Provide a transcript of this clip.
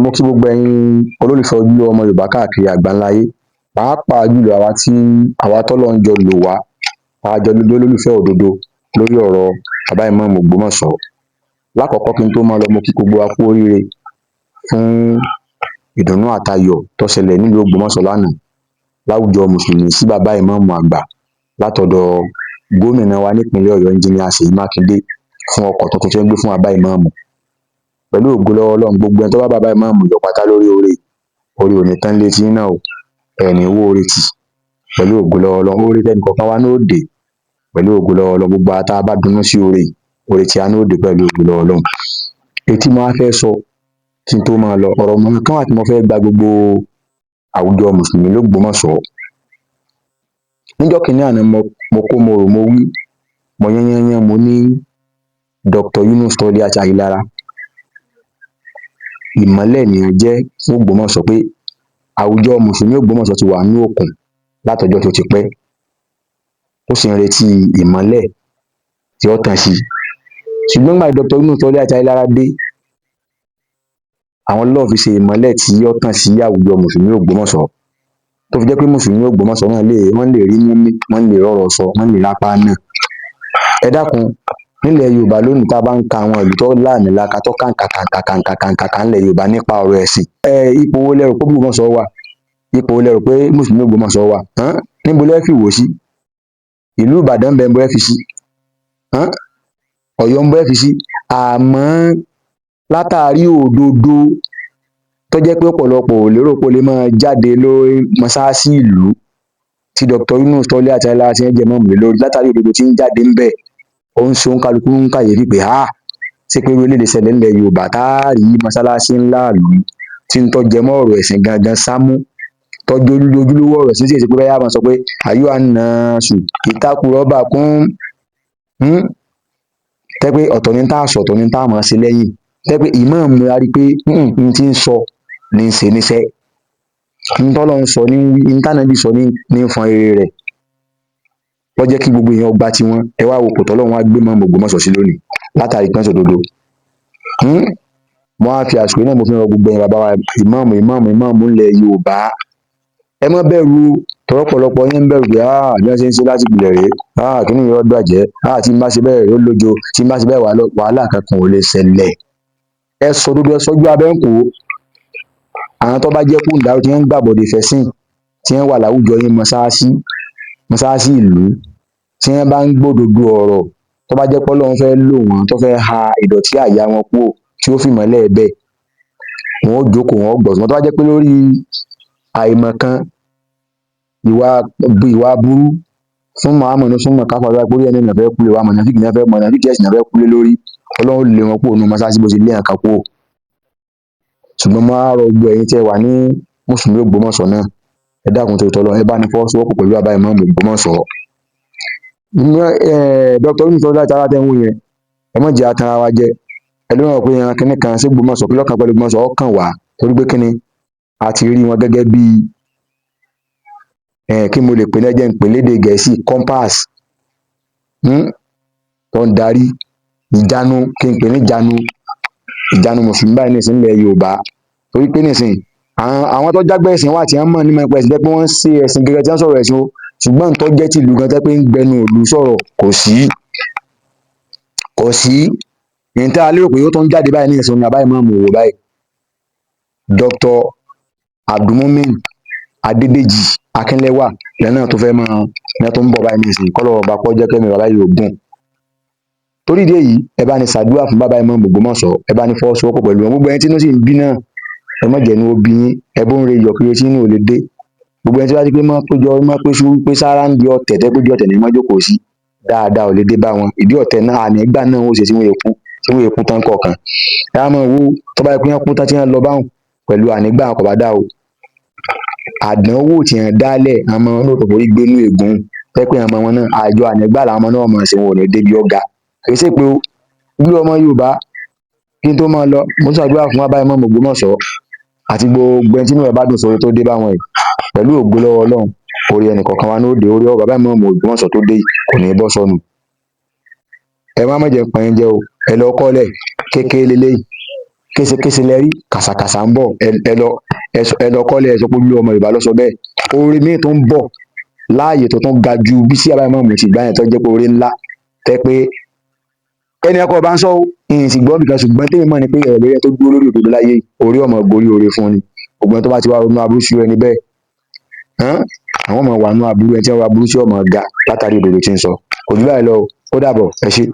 Mo kí gbogbo ẹ̀yin olólùfẹ́ ojúlówó ọmọ Yorùbá káàkiri àgbáńlá ayé, pàápàá jùlọ àwa tí àwa tọ́lọ́run jọ lò wá, tá a jọ jólólùfẹ́ òdodo lórí ọ̀rọ̀ bàbá Ìmáàmù Ògbómọ̀ṣọ́. Lákọ̀ọ́kọ́, kí n tó máa lọ, mo kí gbogbo wa kú oríire fún ìdùnnú àtayọ̀ tó ṣẹlẹ̀ nílùú Ògbómọ̀ṣọ́ lánàá láwùjọ mùsùlùmí sí bàbá ìmáàmù àgbà látọ̀dọ̀ gómìnà wa nípìnlẹ̀ Ọ̀yọ́, Engineer Ṣèyí Mákindé, fún ọkọ̀ tuntun tí wọ́n gbé fún bàbá ìmáàmù. Pẹ̀lú ògo lọ́wọ́ Ọlọ́run, gbogbo ẹni tó bá bàbá ìmáàmù yọ̀ pátá lórí oore, oore ò ní tán nílé tiyín náà o, ẹ̀ ní wó oore tì. Pẹ̀lú ògo lọ́wọ́ Ọlọ́run, oore tẹnìkọ̀ọ̀kan wa náà ó dé. Pẹ̀lú ògo lọ́wọ́ Ọlọ́run, gbogbo àwa tá a bá dunnú sí oore yìí, oore tí a náà ó dé pẹ̀lú ògo lọ́wọ́ Ọlọ́run. Èyí tí mo wá fẹ́ sọ kí n tó máa lọ, ọ̀rọ̀ mọ̀ràn kan wà tí mo fẹ́ gba gbogbo àwùjọ mùsùlùmí l'Ógbómọ̀ṣọ́. Níjọ́ kìíní àná, mo kó, mo rò, mo wí, mo yányányán, mo ní Dr. Yunus Toliat Ayílára ìmọ́lẹ̀ nìyẹn jẹ́ fún Ògbómọ̀ṣọ́, pé àwùjọ mùsùlùmí Ògbómọ̀ṣọ́ ti wà ní òkun látọjọ́ tó ti pẹ́, ó sì ń retí ìmọ́lẹ̀ tí ó tàn sí. Ṣùgbọ́n nígbà Dr. Yunus Toliat Ayílára dé, àwọn Ọlọ́run fi ṣe ìmọ́lẹ̀ tí ó tàn sí àwùjọ mùsùlùmí Ògbómọ̀ṣọ́, tó fi jẹ́ pé mùsùlùmí Ògbómọ̀ṣọ́ náà lè, wọ́n lè rí mímí, wọ́n lè rọ́rọ̀ sọ, wọ́n lè rápá náà. Ẹ dákun, nílẹ̀ Yorùbá lónìí, tá a bá ń ka àwọn ìlú tó láàmìlaaka, tó kàǹkà kàǹkà kàǹkà kàǹkà kà ńlẹ̀ Yorùbá nípa ọ̀rọ̀ ẹ̀sìn, ipò wo lẹ rò pé Ògbómọ̀ṣọ́ wà? Ipò wo lẹ rò pé mùsùlùmí Ògbómọ̀ṣọ́ wà? Níbo lẹ fi wò sí? Ìlú Ìbàdàn bẹ́ẹ̀ bọ́ ẹ fi sí, Ọ̀yọ́ ń bọ́ ẹ fi sí. Àmọ́ látàrí òdodo tó jẹ́ pé ọ̀pọ̀lọpọ̀ ò lérò pé ó lè máa jáde lórí mọ́ṣáláṣí ìlú tí Dr. Yunus Toliat Ayílára ti ń jẹ́ ìmáàmù lé lórí, látàrí òdodo tí ń jáde ń bẹ̀, ó ń ṣe òǹkálukú ń kàyéfì pé ṣé pé irú eléyìí lè ṣẹlẹ̀ ńlẹ̀ Yorùbá, tá a rí mọ́ṣáláṣí ńlá ìlú tí ń tọ́jẹ mọ́ ọ̀rọ̀ ẹ̀sìn gangan sámú, tọ́jú ojúlówó ọ̀rọ̀ ẹ̀sìn, sì ṣe pé báyà máa sọ pé àyù ànàṣù ìtakùrọ̀bà kún tẹ́ pé ọ̀tọ̀ ní tá a sọ, ọ̀tọ̀ ní tá a máa ṣe lẹ́yìn, tẹ́ pé ìmáàmù a rí pé n ti ń sọ ní í ṣe níṣẹ́, n tọ́lọ́ ń sọ ní wí, n tánàbí sọ ní fọn rere rẹ̀, wọ́n jẹ́ kí gbogbo èèyàn gba tiwọn. Ẹ wá wo kò tọ́lọ́run wá gbé mọ́mọ́ Ògbómọ̀ṣọ́ sí lónìí látàrí pọ́n sòdodo. Mo á fi àsìkò náà, mo fi rọ gbogbo ẹ̀yin bàbá wa ìmáàmù ìmáàmù ìmáàmù ńlẹ̀ Yorùbá, ẹ má bẹ̀rù tọ́pọ̀lọpọ̀ yín ń bẹ̀rù pé bí wọ́n ṣe ń ṣe láti ìpìlẹ̀ rèé, kíní yóò bàjẹ́, tí n bá ṣe bẹ́ẹ̀ yóò lójo, tí n bá ṣe bẹ́ẹ̀ wàhálà kankan ò lè ṣẹlẹ̀. Ẹ sọ òdodo, ẹ sọjú abẹ́ ń kó. Àwọn tó bá jẹ́ kóńdà tí wọ́n ń gbàbọ̀dè fẹ̀sìn, tí wọ́n wà láwùjọ yín, mọ́ṣáláṣí mọ́ṣáláṣí ìlú, tí wọ́n bá ń gbódodo ọ̀rọ̀, tó bá jẹ́ pé Ọlọ́run fẹ́ lò wọ́n, tó fẹ́ ha ìdọ̀tí àyà wọn kúrò tí ó fi mọ́lẹ̀ bẹ́ẹ̀, wọn ó jókòó, wọn ó gbọ́. Ṣùgbọ́n tó bá jẹ́ pé lórí àìmọ̀kan, ìwà burú fún muhammed fún mọ̀káfà lọ́wọ́ pé ẹni náà fẹ́ kú lé wa, mọ̀nàfíkì náà fẹ́, mọ̀nàfíkì ẹ̀sìn náà fẹ́ kú lé lórí, Ọlọ́run lé wọn kúrò nínú mọ́ṣáláṣí bó ṣe lé àkàn kúrò. Ṣùgbọ́n mo á rọ gbogbo ẹ̀yin tí ẹ wà ní mùsùlùmí Ògbómọ̀ṣọ́ náà, ẹ dákun tó tọ́ lọ, ẹ bá ní fọwọ́sowọ́pọ̀ pẹ̀lú bàbá ìmáàmù Ògbómọ̀ṣọ́. Dr. Yunus Toliat Ayílára tẹ́ ń wò yẹn, ẹ má jẹ́ atanra wa jẹ. Ẹ ló ràn pé ẹran kínní kan sí Ògbómọ̀ṣọ́, kí lọ́kàn pẹ̀lú Ògbómọ̀ṣọ́ ọkàn wá, torí pé kíni a ti rí wọn gẹ́gẹ́ bí kí mo lè pè ní, ẹ jẹ́ n pè lédè Gẹ̀ẹ́sì, compass tó ń darí ìjánu, kí n pè ní ìjánu, ìjánu mùsùlùmí báyìí nísìnyí nílẹ̀ Yorùbá. Torí pé nísìnyí àwọn tó jágbé ẹ̀sìn wà tí wọ́n mọ̀ nímọ̀ nípa ẹ̀sìn, jẹ́ pé wọ́n ń ṣe ẹ̀sìn gẹ́gẹ́ tí wọ́n sọ̀rọ̀ ẹ̀sìn o, ṣùgbọ́n tó jẹ́ tìlú gan tẹ́ pé ń gbẹnu ìlú sọ̀rọ̀ kò sí, kò sí. Ní tá a lérò pé ó tó ń jáde báyìí nísìnyí ní bàbá ìmáàmù wò báyìí, Dr. Abdulmumin Adédèjì Akínlẹ́wà lẹ́nu náà tó fẹ́ máa ní tó ń bọ̀ báyìí nísìnyí, kọ́lọ́wọ́ ọba kó jẹ́ kẹ́mi bàbá yìí ó gùn. Torí ìdí èyí, ẹ bá ní ṣàdúrà fún bàbá ìmáàmù Ògbómọ̀ṣọ́, ẹ bá ní fọwọ́sowọ́pọ̀ pẹ̀lú wọn. Gbogbo ẹni tí inú sì ń bí náà, ẹ má jẹ́ inú ó bí yín, ẹ bó ń re iyọ̀ kiri tí inú ò lè dé. Gbogbo ẹni tí wọ́n ti pé máa péjọ, máa pé sùúrù, pé sára ń di ọ̀tẹ̀, tẹ́ pé di ọ̀tẹ̀ ní máa jókòó sí, dáadáa ò lè dé bá wọn. Ìdí ọ̀tẹ̀ náà àní ìgbà náà wọ́n ṣe tí wọ́n èkú, tí wọ́n èkú tán kọ̀ọ̀kan. Ẹ á máa wo tó bá yẹ pé wọ́n kú tán tí wọ́n lọ báwọn pẹ̀lú ànígbà kò bá dá o. Àdánwò tí wọ́n dálẹ̀, àwọn ọmọ náà tó forí gbé ní ègún, tẹ́ pé àwọn ọmọ náà àjọ ànígbà làwọn ọmọ náà mọ̀ sí, wọn ò ní débi ọ̀gá. Kì í ṣe pé o bí ọmọ Yorùbá, kí n tó máa lọ, mo ń ṣàdúrà fún bàbá ìmáàmù Ògbómọ̀ṣọ́ àti gbogbo ẹni tí inú ẹ̀ bá dùn sórí tó dé báwọn yìí. Pẹ̀lú ògo lọ́wọ́ Ọlọ́run, orí ẹnì kọ̀ọ̀kan wa ní ó dé, orí ọwọ́ bàbá ìmáàmù Ògbómọ̀ṣọ́ tó dé kò ní bọ́ sọnù. Ẹ má má jẹ́ pọ́n jẹ́ o, ẹ lọ kọ́lẹ̀ kékeré leléyìí, Késekése lẹ rí, kàsàkàsà ń bọ̀. Ẹ lọ, ẹ lọ kọ́lé, ẹ sọ pé olú ọmọ Yorùbá ló sọ bẹ́ẹ̀. Oore míì tó ń bọ̀ láàyè tó tún ga ju bí sí àbá ìmáàmù ti gbá yẹn, tó jẹ́ pé oore ńlá tẹ́ pé ẹni ẹkọ bá ń sọ ìyìn sì gbọ́ nìkan. Ṣùgbọ́n tèmi mọ̀ ni pé ẹ̀rọ yẹn tó dúró lórí òdodo láyé, orí ọmọ gorí oore fún ni. Gbogbo ẹni tó bá ti wá ronú aburú sí ẹni bẹ́ẹ̀, àwọn ọmọ wà nú aburú. Ẹni tí wọ́n wá aburú sí ọmọ ga látàrí òdodo tí ń sọ. Kò jù báyìí lọ o. Ó dàbọ̀, ẹ ṣé.